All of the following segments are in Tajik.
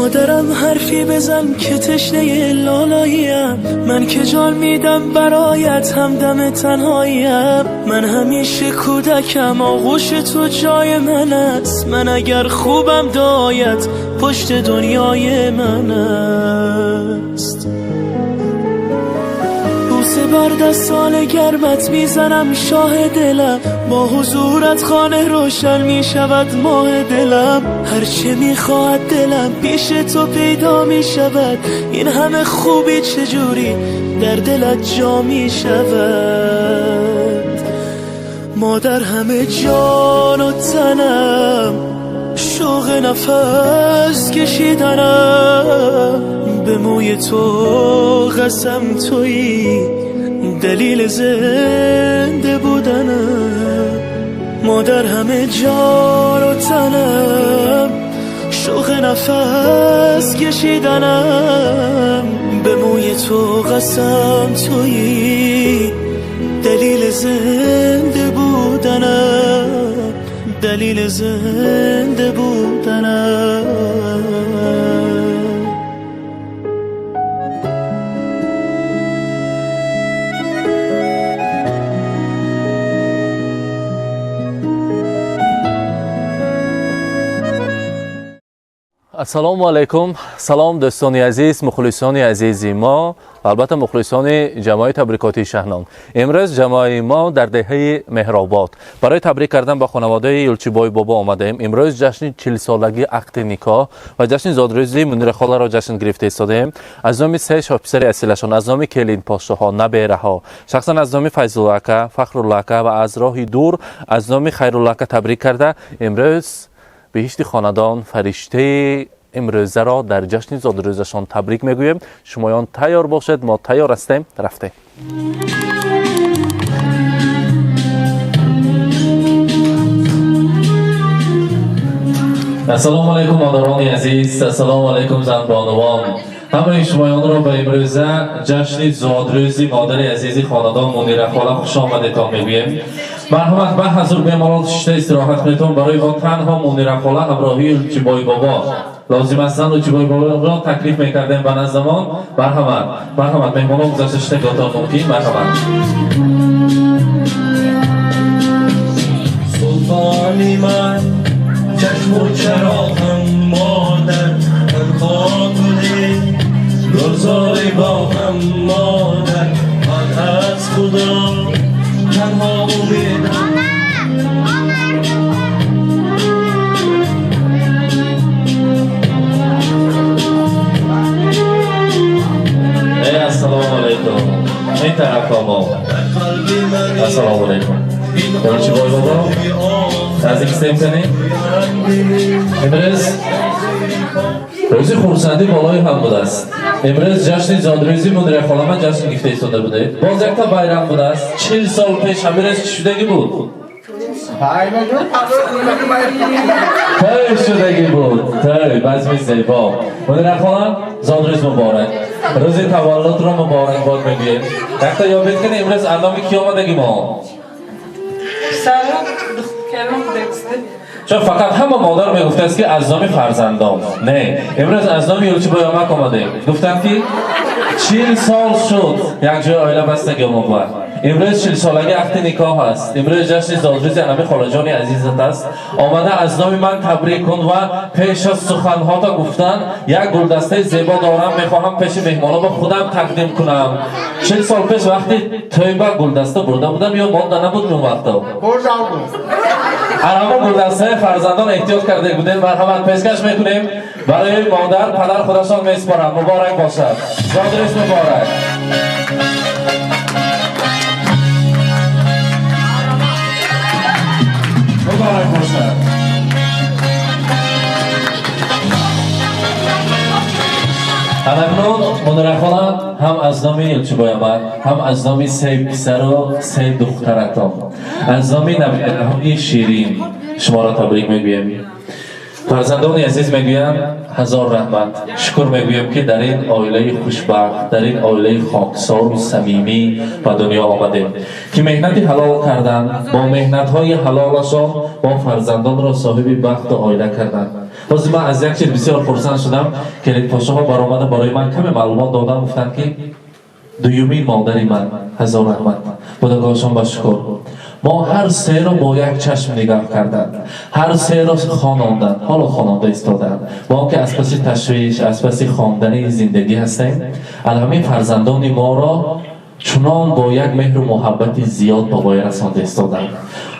مادرم حرفی بزن که تشنه لالاییم، من که جان میدم برایت همدم تنهاییم، من همیشه کودکم آغوش تو جای من است، من اگر خوبم دایت پشت دنیای من است. بوسه بر دستان گرمت میزنم شاه دلم، با حضورت خانه روشن میشود ماه دلم، هرچه میخواهد دلم پیش تو پیدا میشود، این همه خوبی چجوری در دلت جا میشود. مادر همه جان و تنم، شوق نفس کشیدنم، به موی تو قسم تویی دلیل زنده بودنم. مادر همه جان و تنم، شوق نفس کشیدنم، به موی تو قسم تویی دلیل زنده بودنم، دلیل زنده بودنم. Ассалому алайкум. Салом дӯстони азиз, мухлисони азизи мо ва албатта мухлисони ҷамоаи табрикотии Шаҳнон. Имрӯз ҷамоаи мо дар деҳаи Меҳробод барои табрик кардан ба хонаводаи Юлчибой бобо омадаем. Имрӯз ҷашни 40-солагии ақди никоҳ ва ҷашни зодрӯзи Мунирахоларо ҷашн гирифта истодаем. Аз номи се шоҳписари асилашон, аз номи келинпошоҳо, набераҳо, шахсан аз номи Файзулло ака, Фахрулло ака ва аз роҳи дур аз номи Хайрулло ака табрик карда, имрӯз беҳишти хонадон фариштаи имрӯзаро дар ҷашни зодрӯзашон табрик мегӯем. Шумоён тайёр бошед, мо тайёр ҳастем, рафтем. Ассалому алайкум, модарони азиз, ассалому алайкум, занбонувон. Ҳамаи шумоёнро ба имрӯза ҷашни зодрӯзи модари азизи хонадон Мунирахола хуш омадетон мегӯем. Марҳамат, ба ҳазур бемалол шишта истироҳат кунедтон. Барои мо танҳо Мунирахола ҳамроҳии Лучибой бобо лозим ҳастанд. Лучибой боборо таклиф мекардем ба наздамон. Марҳамат, марҳамат, меҳмонон гузашта шишта готон мумкин. Марҳамат. Султони ман, чашму чароғам модар, танҳо ту гулзори боғам модар, ман аз худо танҳо умедам. Эй, ассалому алайкум. Ин тараф мо. Ассалому алайкум. Юлчибой бобо, наздик истем кунем. Имрӯз рӯзи хурсандӣ болои ҳам будааст. Имрӯз ҷашни зодрӯзи Мунирахолама ҷашн гирифта истода будед. Боз якта байрам будааст. 40 сол пеш ҳамин рӯз чӣ шудагӣ буд? Тӯй шудагӣ буд. Тӯй, базми зебо. Мунирахола, зодрӯз муборак. Рӯзи таваллудро муборакбод мегӯем. Якта ёбед кунед, имрӯз андоми кӣ омадагӣ мо? Чун фақат ҳама модар мегуфтааст, ки аз номи фарзандон. Не, имрӯз аз номи Юлчибой омак омадем. Гуфтанд, ки 40 сол шуд якҷоя оила бастагӣ омад. Имрӯз 40-солаги ақди никоҳ аст. Имрӯз ҷашни зодрӯзи анами холаҷони азизат аст. Омада аз номи ман табрик кун ва пеш аз суханҳото гуфтан як гулдастаи зебо дорам, мехоҳам пеши меҳмонон ба худам тақдим кунам. 40 сол пеш вақти тӯйба гулдаста бурда будам ё монда набуд он вақто? Арамо гулдастаи фарзандон эҳтиёт карда будем. Марҳамат, пешкаш мекунем барои модар, падар худашон месупоранд. Муборак бошад. Зодрӯз муборак. Муборак бошад. Анакнун Мунирахола ҳам аз номи Элчибой омад, ҳам аз номи се писару се духтаратон, аз номи набираҳои ширин шуморо табрик мегӯем. Фарзандони азиз мегӯянд ҳазор раҳмат. Шукр мегӯем, ки дар ин оилаи хушбахт, дар ин оилаи хоксору самимӣ ба дунё омадем, ки меҳнати ҳалол карданд, бо меҳнатҳои ҳалолашон бо фарзандонро соҳиби бахту оила карданд. Ҳозир ман аз як чиз бисёр хурсанд шудам. Келинпошаҳо баромада барои ман каме маълумот доданд, гуфтанд, ки дуюмин модари ман, ҳазор раҳмат, худогоҳшон ба шукр, мо ҳар серо бо як чашм нигаҳ карданд, ҳар серо хононданд, ҳоло хононда истодаанд. Бо он ки аз паси ташвиш, аз паси хондани зиндагӣ ҳастем, алҳамин фарзандони моро чунон бо як меҳру муҳаббати зиёд ба воя расонда истоданд.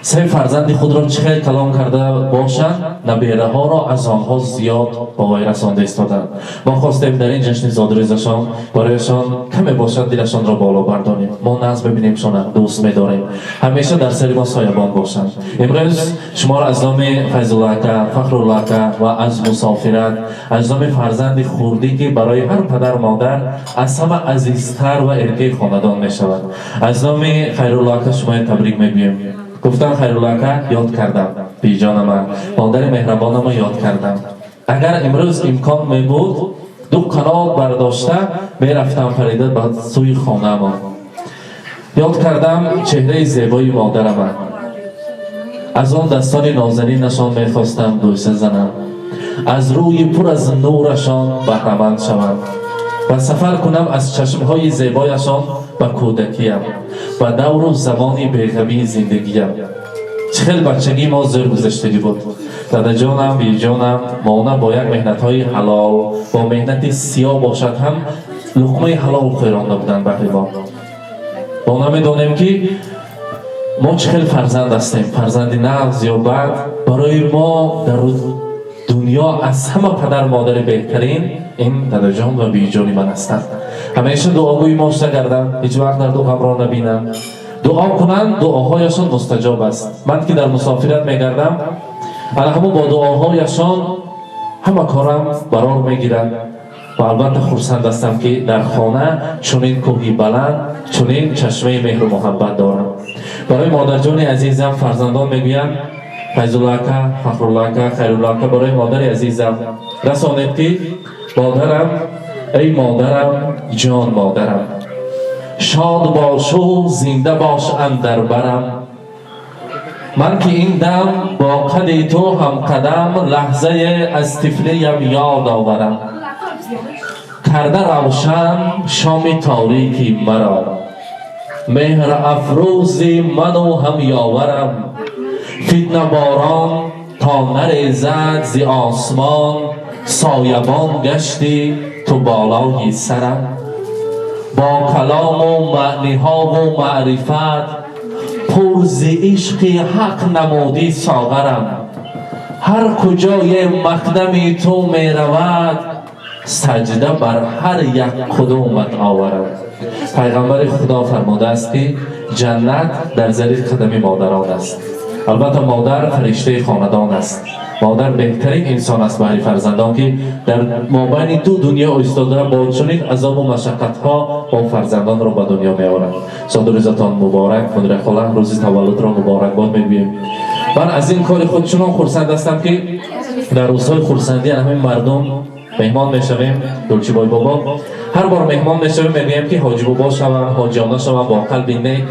Се фарзанди худро чӣ хел калон карда бошанд, набераҳоро аз онҳо зиёд ба воя расонда истоданд. Мо хостем дар ин ҷашни зодрӯзашон барояшон каме бошад дилашонро боло бардорем. Мо нағз бибинемшона, дӯст медорем, ҳамеша дар сари мо соябон бошанд. Имрӯз шуморо аз номи Файзулло ака, Фахрулло ака ва аз мусофират, аз номи фарзанди хурдӣ, ки барои ҳар падару модар аз ҳама азизтар ва эркаи хонадон мешавад, аз номи Хайрулло ака шуморо табрик мегӯем. Гуфтам Хайрулло ака, ёд кардам биҷонама, модари меҳрабонама ёд кардам. Агар имрӯз имкон мебуд, ду қанот бардошта мерафтам парида ба сӯи хонаамон. Ёд кардам чеҳраи зебои модарама, аз он дастони нозанинашон мехостам бӯса занам, аз рӯи пур аз нурашон баҳраманд шавам ва сафар кунам аз чашмҳои зебояшон ба кӯдакиям, ба давру замони беғамии зиндагиям. Чӣ хел бачагии мо зӯр гузаштагӣ буд. Дадаҷонам, биҷонам, мона бо як меҳнатҳои ҳалол, бо меҳнати сиёҳ бошад ҳам, луқмаи ҳалол хӯронда буданд баҳри мо. Мо намедонем, ки мо чӣ хел фарзанд ҳастем, фарзанди нағз ё бад. Барои мо дар дунё аз ҳама падар модари беҳтарин ин дадаҷон ва биҷони ман ҳастанд. Ҳамеша дуогӯи мо шуда гарданд, ҳеҷ вақт дарду ғамро набинанд, дуо кунанд, дуоҳояшон мустаҷоб аст. Ман ки дар мусофират мегардам, ана ҳамон бо дуоҳояшон ҳама корам барор мегирад ва албатта хурсанд ҳастам, ки дар хона чунин кӯҳи баланд, чунин чашмаи меҳру муҳаббат дорам. Барои модарҷони азизам фарзандон мегӯянд, Файзулло ака, Фахрулло ака, Хайрулло ака, барои модари азизам расонед, ки модарам, эй модарам, ҷон модарам, шод бошу зинда бош андар барам. Ман ки ин дам бо қади ту ҳамқадам, лаҳзае аз тифлиям ёд оварам. Карда равшан шоми торики маро, меҳр афрӯзи ману ҳам ёварам. Фитнаборон то нарезад зи осмон, соябон гашти ту болои сарам. Бо калому маъниҳову маърифат пур зи ишқи ҳақ намудӣ соғарам. Ҳар куҷое мақдами ту меравад, саҷда бар ҳар як қудумат оварад. Пайғамбари Худо фармудааст, ки ҷаннат дар зери қадами модарон аст. Албатта, модар фариштаи хонадон аст, модар беҳтарин инсон аст баҳри фарзандон, ки дар мобайни ду дунё истода бо чунин азобу машаққатҳо бо фарзандонро ба дунё меорад. Зодрӯзатон муборак, Мунира хола, рӯзи таваллудро муборакбод мегӯем. Ман аз ин кори худ чунон хурсанд ҳастам, ки дар рӯзҳои хурсандӣ ҳамин мардум меҳмон мешавем. Дулчибой бобо, ҳар бор меҳмон мешавем, мегӯем, ки ҳоҷи бобо шавам, ҳоҷиёна шавам бо қалби нек.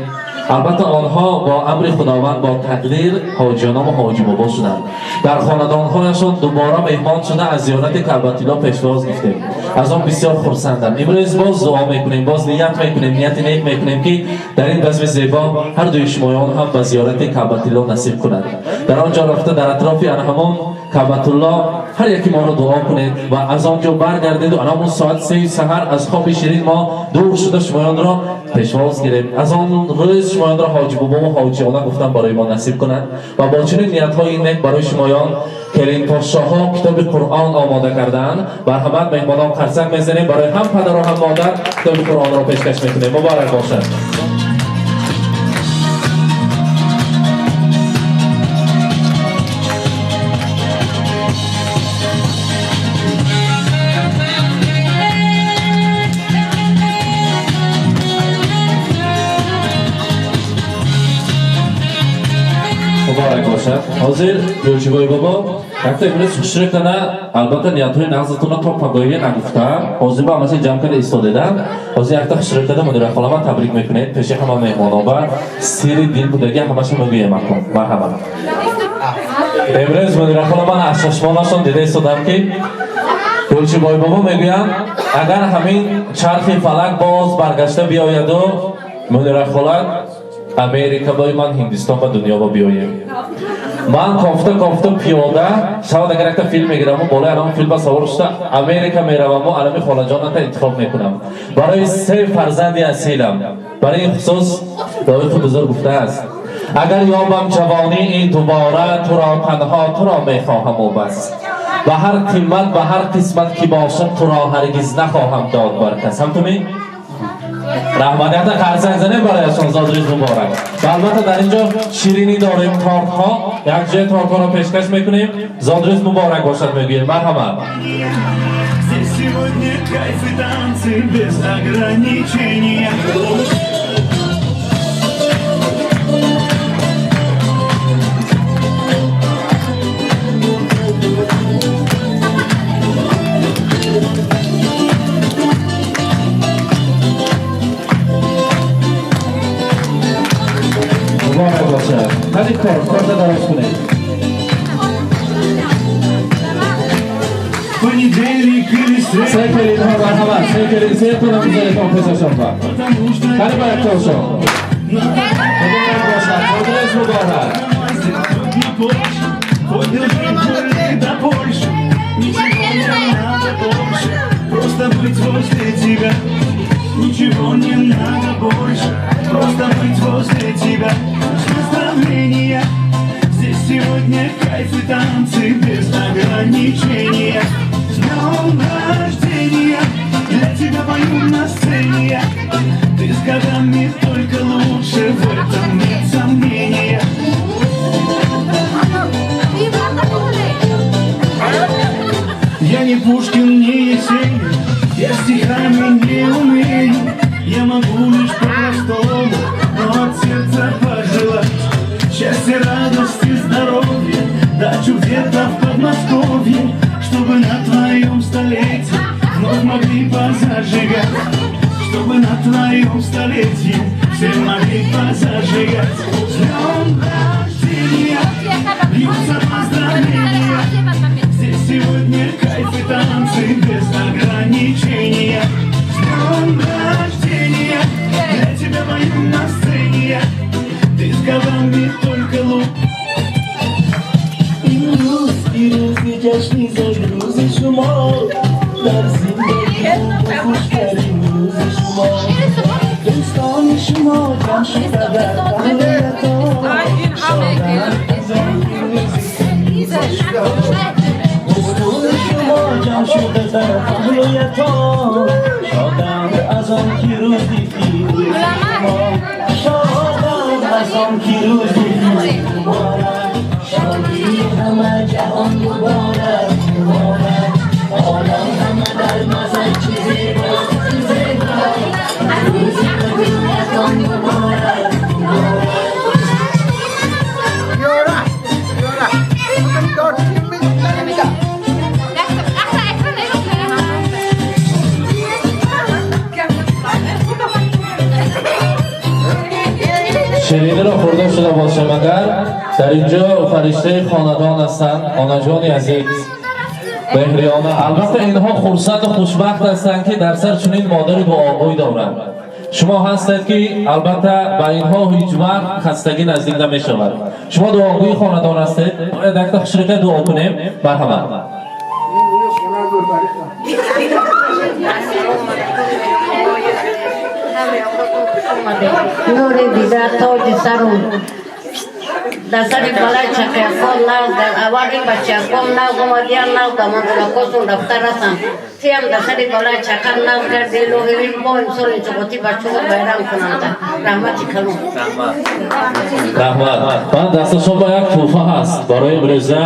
Албатта, онҳо бо амри Худованд, бо тақдир ҳоҷиёнаву ҳоҷи бобо шуданд. Дар хонадонҳояшон дубора меҳмон шуда, аз зиёрати Каъбатилло пешвоз гирифтем, аз он бисёр хурсандам. Имрӯз боз дуо мекунем, боз ният мекунем, нияти нек мекунем, ки дар ин базми зебо ҳар дуи шумоён ҳам ба зиёрати Каъбатилло насиб кунад. Дар он ҷо рафта, дар атрофи ана ҳамон Каъбатулло ҳар яке моро дуо кунед ва аз он ҷо баргардеду ана ҳамон соат 3 саҳар аз хоби ширин мо дур шуда шумоёнро пешвоз гирем. Аз он рӯз шумоёнро ҳоҷи бобову ҳоҷиёна гуфтан барои мо насиб кунад. Ва бо чунин ниятҳои нек барои шумоён келинпошшоҳо китоби Қуръон омода кардаанд. Марҳамат, меҳмонон, қарсак мезанем, барои ҳам падару ҳам модар китоби Қуръонро пешкаш мекунем. Муборак бошад. Муборак бошад. бошад. Ҳозир Ёлчибой бобо якта имрӯз хушрӯй кана, албатта ниятҳои нағзатонро то пагоҳия нагуфтам. Ҳозир ба ҳамаша ҷамъ карда истодедам. Ҳозир якта хушрӯй када Мунира хола ман табрик мекунед пеши ҳама меҳмонон ба сири дил будаги ҳамаша мегӯем акун. Марҳамат. Имрӯз Мунира хола ман аз чашмонашон дида истодам ки Ёлчибой бобо мегӯянд агар ҳамин чархи фалак боз баргашта биёяду Мунира хола Америка бой ман Ҳиндистон ба дунё ба биёем. Ман кофта кофта пиёда шавад агар якта филм мегираму болои анам филм ба савор шуда Америка мераваму анами холаҷоната интихоб мекунам. Барои се фарзанди асилам. Барои ин хусус лоиқи бузург гуфтааст: агар ёбам ҷавонии дубора туро танҳо туро мехоҳаму бас. Ба ҳар қимат ба ҳар қисмат ки бошад туро ҳаргиз нахоҳам дод бар кас. Ҳам ту ми? Раҳмат, якта қарсак занем барояшон зодрӯз муборак. Ва албатта дар ин ҷо ширинӣ дорем, тортҳо, як ҷоя тортҳоро пешкаш мекунем. Зодрӯз муборак бошад мегӯем. Марҳамат. Здесь сегодня кайф и танцы без ограничения. Муборак бошад. Қани торт, торта дароз кунед. Понедельник или Се среда, келинҳо марҳамат, се келин, се тона гузаритон пешашон ба. потому что Қани ба яктошон. Муборак бошад, зодрӯз муборак. хоть на Польше, хоть на Жигули до Польши. Ничего не надо больше, просто быть возле тебя. Ничего не надо больше, просто быть возле тебя. С поздравления, здесь сегодня кайф и танцы без ограничения. С днем рождения, для тебя пою на сцене я. Ты с годами только лучше, в этом нет сомнения. Я не Пушкин, не Есенин, я стихами не умею. Я могу лишь по-простому, но от сердца пожелать счастья, радости, здоровья, дачу где-то в Подмосковье, чтобы на твоем столетии вновь могли позажигать, чтобы на твоем столетии все могли позажигать. С днем рождения, льются поздравления. Здесь сегодня кайф и танцы без ограничения. С днем рождения, для тебя пою на сцене я. Ты с годами только лучше. امروز پیروزی جشنی زادروز شما در زندگی خوشترین روز شما دوستان شما جمع شده در پهلویتان شادند از آن پیروزی دوستان شما جمع شده در پهلویتان شادند از آن پیروزی پیروز شما شادند از آن پیروزی مبارک شادی همه جهان مبارک مبارک عالم همه در نظر چه زیباست چه زیباست روز مدینتان مبارک مبارک. Yora, yora. Dört. Шириниро хӯрда шуда бошем агар дар инҷо фариштаи хонадон ҳастанд, онаҷони азиз Меҳриёна. Албатта инҳо хурсанду хушбахт ҳастанд, ки дар сар чунин модари дуогӯй доранд. Шумо ҳастед, ки албатта ба инҳо ҳеҷ вақт хастагӣ наздик намешавад. Шумо дуогӯи хонадон ҳастед, бояд якта хушриқа дуо кунем. Марҳамат. Нури дида, тоҷи сару дар сари балай чақиякон нав дар аввали бачаякон нав омадиян нав дамонзанакосун рафта расам тиям дар сари балай чақар нав карди илоҳӣ бо имсол интиқоти бачаҳо байрам кунанда раҳмати калон. Раҳмат. Ман дасташон ба як тӯҳфа ҳаст барои имрӯза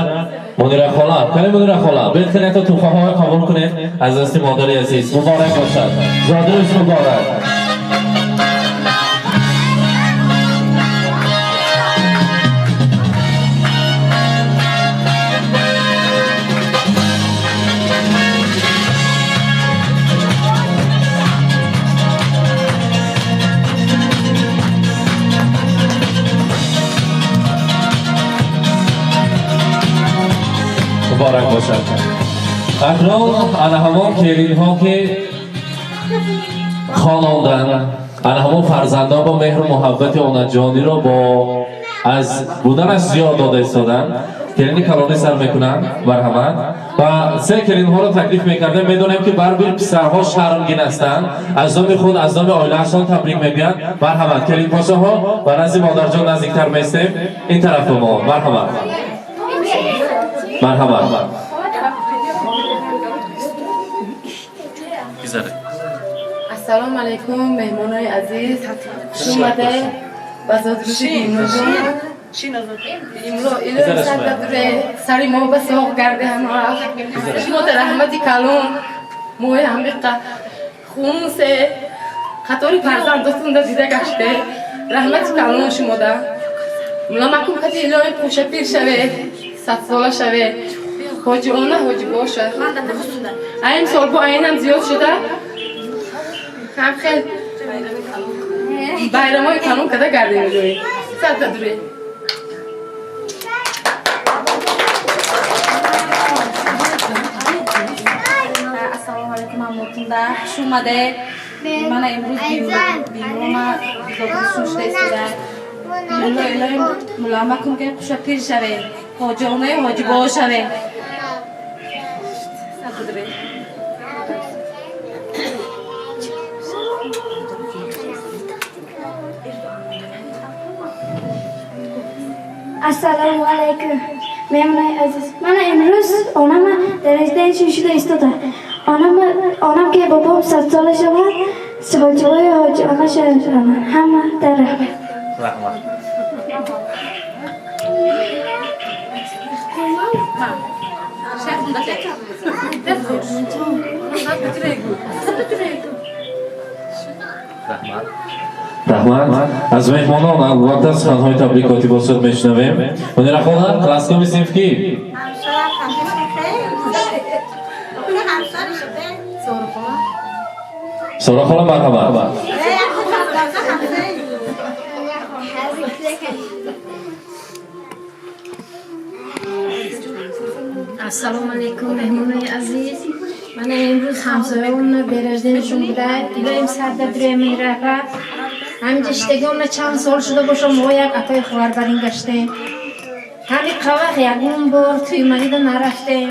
Мунира хола. Кани Мунира хола, биёед кани якта тӯҳфаҳоро қабул кунед аз дасти модари азиз. Муборак бошад, зодрӯз муборак. Муборак бошад. Акнун ана ҳамон келинҳо, ки хонондан, ана ҳамон фарзандон бо меҳру муҳаббати онаҷониро бо аз буданаш зиёд дода истоданд. Келини калонӣ сар мекунанд, марҳамат. Ва се келинҳоро таклиф мекардем. Медонем, ки барбир писарҳо шармгин ҳастанд. Аз номи худ, аз номи оилаашон табрик мегӯянд. Марҳамат, келинпошаҳо, ба назди модарҷон наздиктар местем. Ин тараф мо, марҳамат, марҳамат. Ассалому алайкум, меҳмонои азиз, хуш омадед ба зодрӯзи Гулнорҷон. Илоҳи сардадуре сари мо ба соғ гарде ҳамроҳ. Шумо дар раҳмати калон мои ҳамиқа хунсе қатори фарзандотунда дида гаште. Раҳмати калон шумода. Муламакум кати илоҳи хушапир шавед, садсола шавед. Ҳоҷи она ҳоҷи бошад. Аим сол бо айнам зиёд шуда. Ҳам хел байрамои калон када гардем илоҳи. Сардадуре. Ассалому алайкум, ҳаммотунда хуш омадед. Мана имрӯз бимрома зодрӯзшон шуда истода. Илоҳи муламакум ки хушапир шавед, ҳоҷонаи ҳоҷибо шавед. Сардадуре. Ассалому алайкум, меҳмонои азиз. Мана имрӯз онама дараҷаи шуда истода. Онам ки бобом садсола шавад, ҳоҷибои ҳоҷи она шаванд. Ҳама дар раҳмат. Раҳмат. Раҳмат, раҳмат. Аз меҳмонон албатта суханҳои табрикотӣ босуд мешунавем. Мунирахона, класскоми синф ки? Сорахола, марҳамат. Ассалому алайкум, меҳмонои азиз. Мана имрӯз ҳамсояонна беражденашон буда. Илоҳим сардадуре меҳрапа. Ҳаминҷа шидагиомна чанд сол шуда боша, мо як апаи хувар бар ин гаштем. Ҳами қавақ ягон бор тӯи марида нарафтем.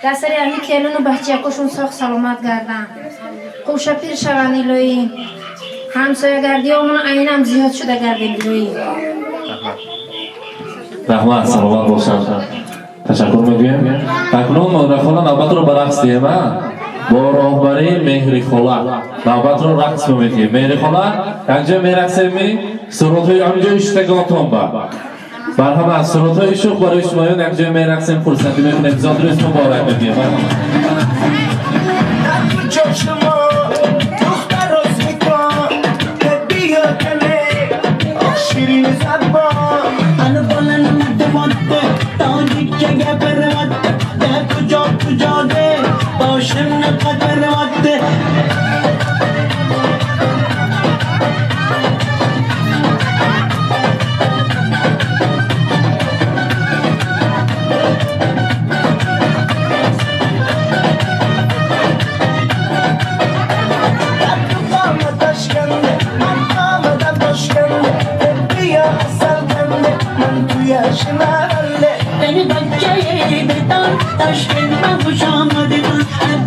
Дар сари ҳами келину бачаякошон соғ саломат гарданд. Хушапир шаванд илоҳим. Ҳамсоягардиёмон айнам зиёд шуда гардем илоҳим. Раҳмат, саломат бошанд. Ташаккур мегӯем. Акнун модархола навбатро ба рақс диҳем, а? Бо роҳбарии Меҳрихола навбатро рақс медиҳем. Меҳрихола, якҷо мерақсем, сурудҳои ҳамҷои иштагонтон ба. Марҳамат, сурудҳои шух барои шумоён, якҷо мерақсем, хурсандӣ мекунем. Зодрӯз муборак мегӯем. Марҳамат. شما دختر میکن بیا کنه آخ شیرین زبان. انا بلند مده تاجیک گبر ده کجا کجا ده باشم نقدر مده. Beni بچه بدان تشکیل من خوش آمدگان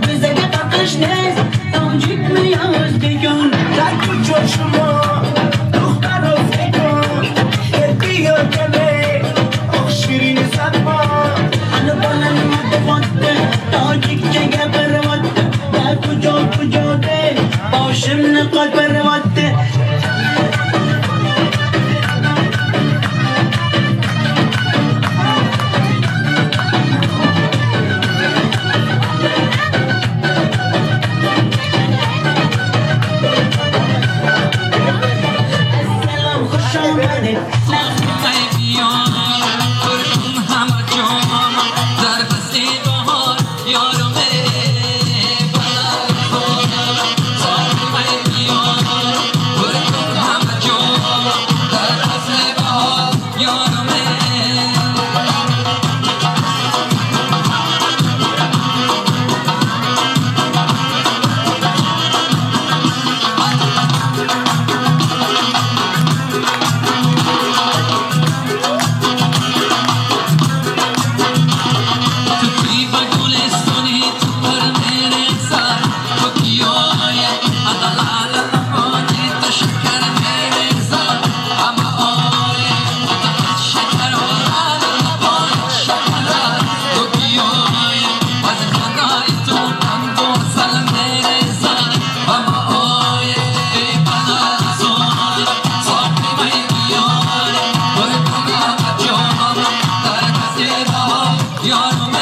بزرگ فرقش نیست تاجیک میاز بگان. در کجا شما دختر رو فکر بیا کنه آخ شیرین زبان. انا بلند مده تاجیک گبر مده در کجا کجا ده باشم نقدر مده.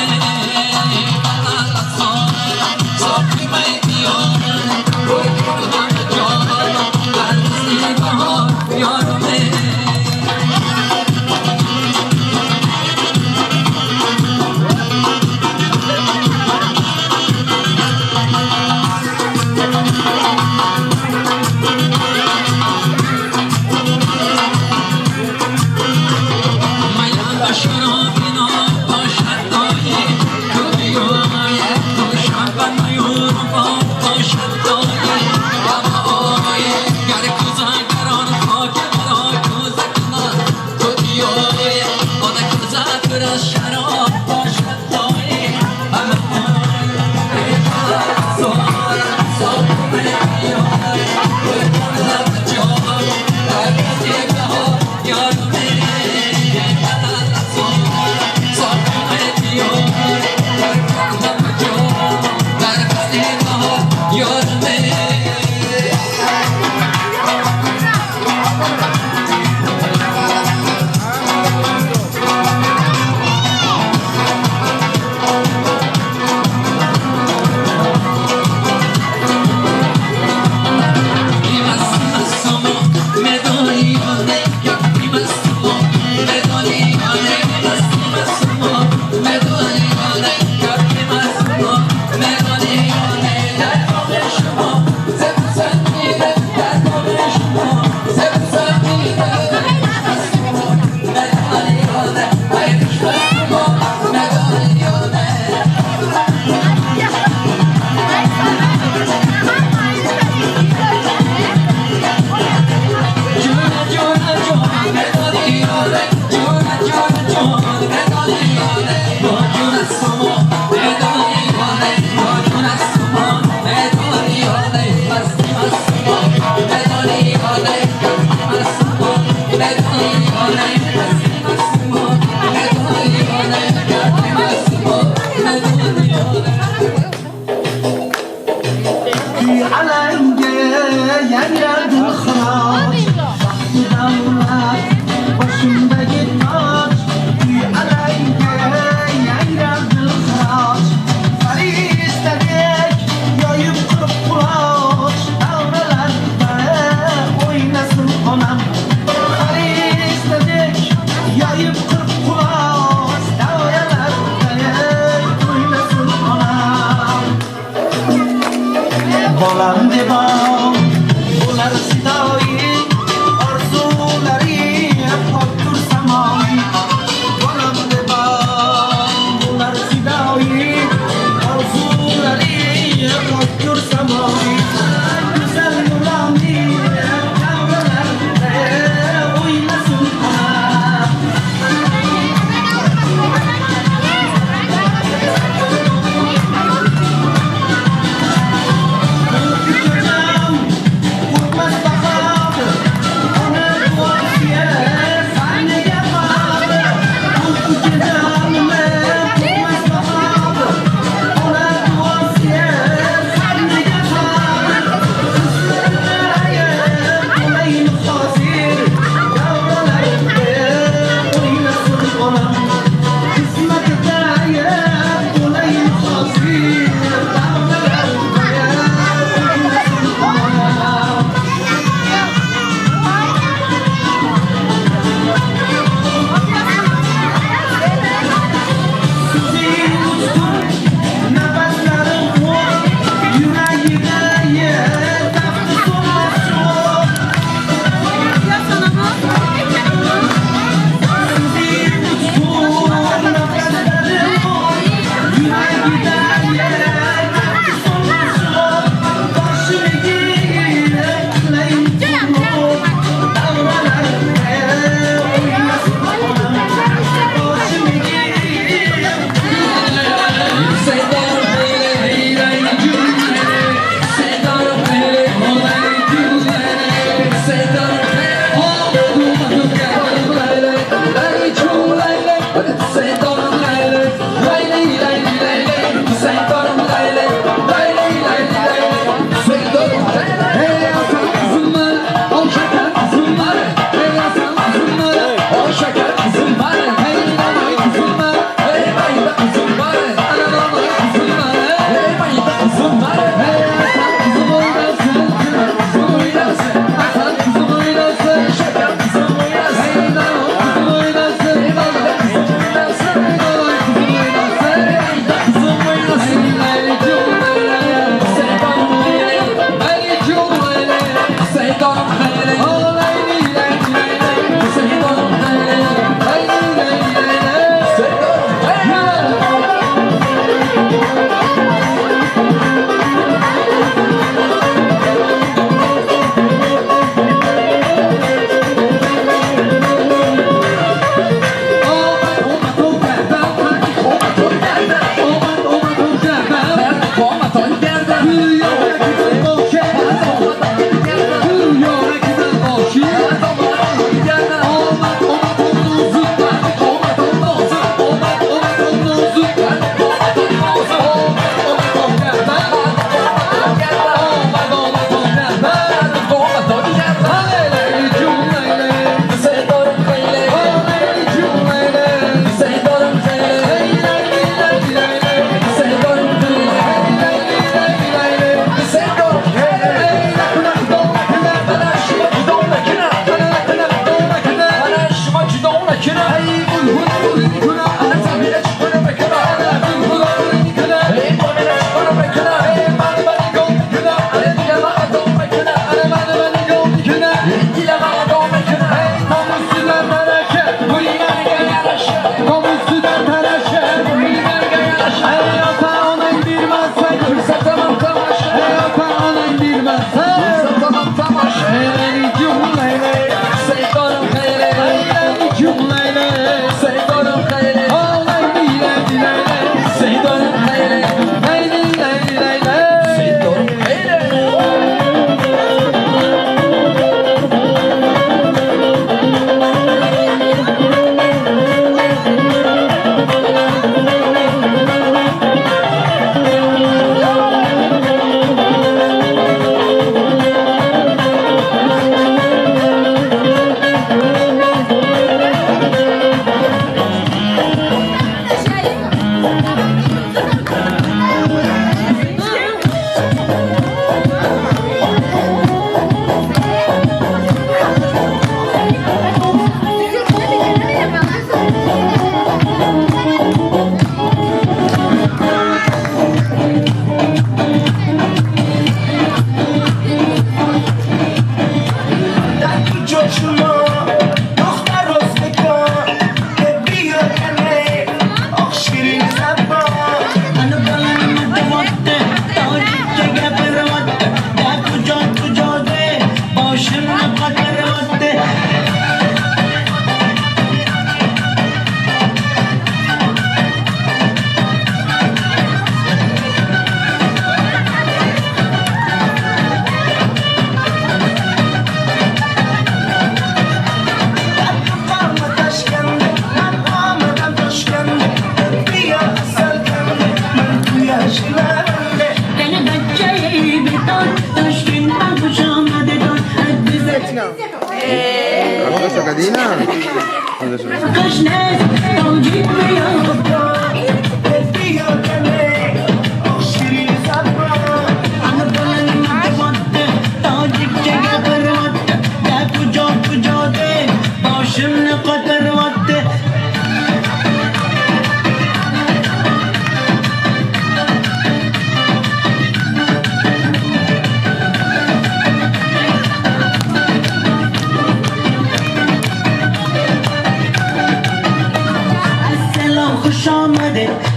Thank you.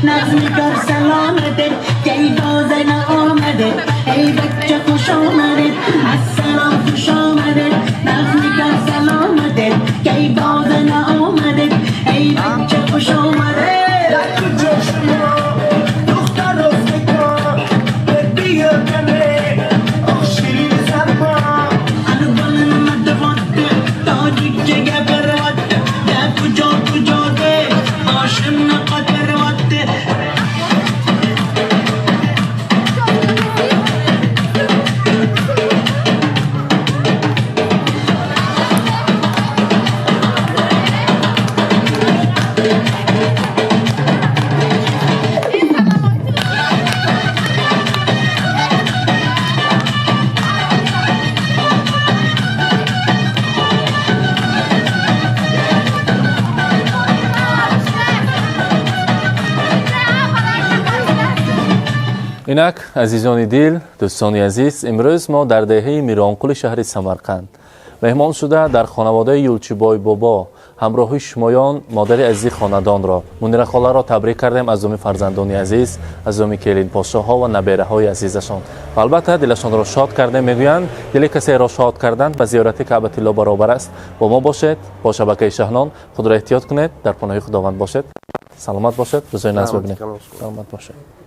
نظمی کار سلامته کی باز آمده ای بچه خوش آمده السلام خوش آمده نظمی کار سلامته کی باز آمده ای بچه خوش آمده در شما دختر رو فکر بیا کنه آخ شیرین زبا الگل مدوات تاجیک جگه بروات در کجا کجا ده باشم نقدر Инак азизони дил, дӯстони азиз, имрӯз мо дар деҳаи Миронқули шаҳри Самарқанд меҳмон шуда дар хонаводаи Юлчибой бобо ҳамроҳи шумоён модари азизи хонадонро Мунира холаро табрик кардем аз номи фарзандони азиз, аз номи келинподшоҳҳо ва набераҳои азизашон. Ва албатта дилашонро шод кардем. Мегӯянд дили касеро шод кардан ба зиёрати Каъбатилло баробар аст. Бо мо бошед, бо шабакаи Шаҳнон. Худро эҳтиёт кунед, дар паноҳи Худованд бошед, саломат бошед, рӯзои наз бибинед. Саломат бошед.